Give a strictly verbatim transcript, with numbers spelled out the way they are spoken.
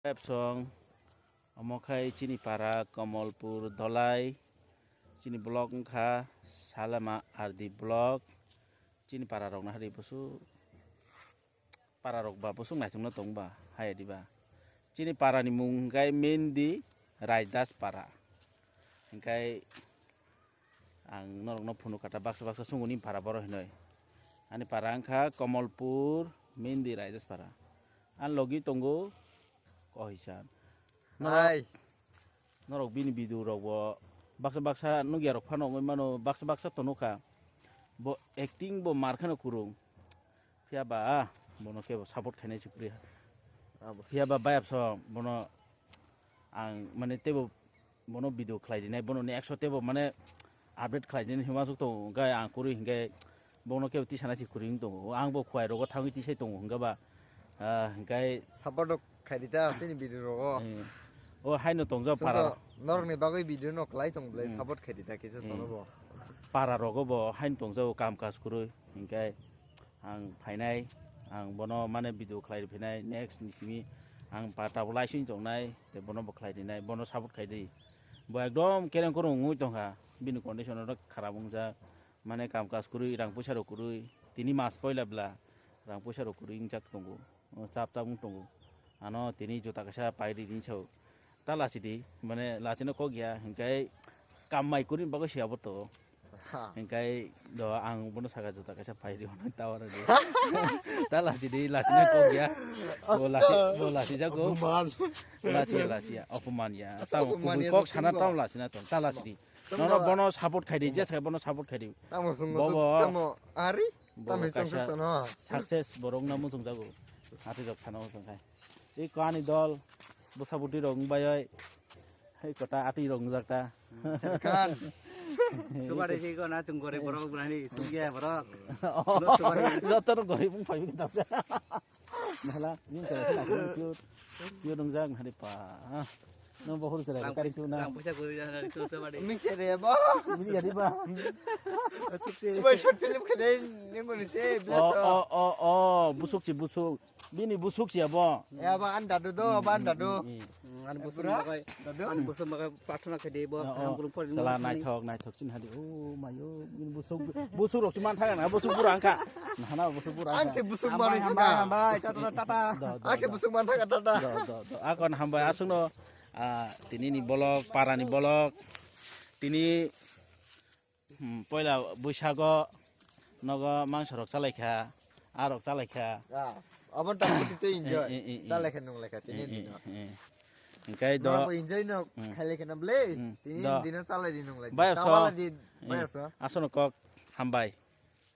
Epsong, omo khai chini para Komolpur Dolai, chini block wngkha Salama R D block, chini para rokna hari busu para rok ba busu naithokno tong ba hai di ba. Chini para ni mung hwnkhe Mendi Raidas para. Hwnkhe ang norokno phunuk kata baksa baksa sunguni para boro hinoi. Ani para wngkha Komolpur, Mendi Raidas para. Ani logi tongo Kohisan. Norok, Hai. Norok bini video rok bo baksa baksa nukya rok phano wngwi mano, baksa baksa to nukha. Bo acting bo mar kheno kurung. Phiya ba bono kebo support khainai se kwrwi. Abo. Phiya ba bayap so bono ang mane tebo bono video khlai dinai, bono next o tebo mane update khlai dinai hima suk tongo, hwnkhe ang kwrwi hwnkhe bono kebo tisana se kwrwi wng tongo. Ang bo khuai rogo thangwi tisai tongo hwnkhe ba, ah, hwnkhe Support rok khaidi ta chini video rogo. Eh, o haino tongjak Chwng para to norokni bagwi video no khlai tong bwlai Hmm. support khaidi ta kisa Hmm. sono bo. Para rogo bo haino tongjak kam kaj kwrwi hwnkhe ang phainai, ang bono mane video khlai rw phainai, next ni simi ang pa tabuk laising tongnai, tei bono bo khlai rinai, bono support khai di. Bo ekdom kereng korong wngwi tongkha, bini condition oro kharap wngjak, mane kam kaj kwrwi, rang puisa rok kwrwi, tini mas poila bwla rang puisa rok kwrwi wngjak tongo, o chap chap wng tongo. Ano tini juta kaisa pai ri rinso. Ta lachidi, mane lachino kok ya, hingkai kam mai kurin bagwi se abo to. Ha. Hingkai do ang bono saka juta kaisa pai ri ono ta oro di. Ta lachidi, lachino kok ya. Bo lachi, bo lachi jago. Apuman. Lachi, lachi ya, apuman ya. Acha Tamo apuman kubui ya, kok sana tamo lachina to. Ta lachidi. Nono bono support khai di, je sai bono support khai di. Tamo sung Bobo. Tamo ari. Bo Tamo sung kaisa sung no. Success borok na muchung jago. Hati rok sana muchung khai. I kani dol, bwsa bwtwi rok wng bai oi. Hai kota atwi rok wngjak ta. Serkan. Subari si ko na chung gore borok brani sungya borok. Lo subari. Joto rok gorib wng phai wng ta. Nahla, ni chara khna ko pure, pure wngjak hari pa. No bohur chara kari tu na. Rang puisa guri jana tu subari. Ming se re bo. Bini yadi ba. Subse. Subari short film khade ni mo ni se. O, o, o, o, busuk si busuk. Bini busuk si abo. Ya ba anda do do ba anda do. Ani busuk bagai. Ani busuk bagai prarthana khade bo. Sala naithok naithok chin hadi. O mayo bini busuk busuk rok chuman thang na busuk bura angka. Nahana busuk bura. Ang se busuk mani hambai hambai tata tata. Ang se busuk man thang tata. Do do do. Akon hambai asung no. Ah, tini ni bolok para ni bolok. Tini Hmm, poila Buisago nogo mangso rok chalaikha, a rok chalaikha. Ah, abo ta phuti tei enjoy. Eh, eh, eh, eh. Chalaikha nunglaikha tini dino. Hingkai do. Nabo enjoy no khailaikha na ble. Tini dino chalai di nunglai. Bayapso. Tawala di, bayapso. Asono kok hambai.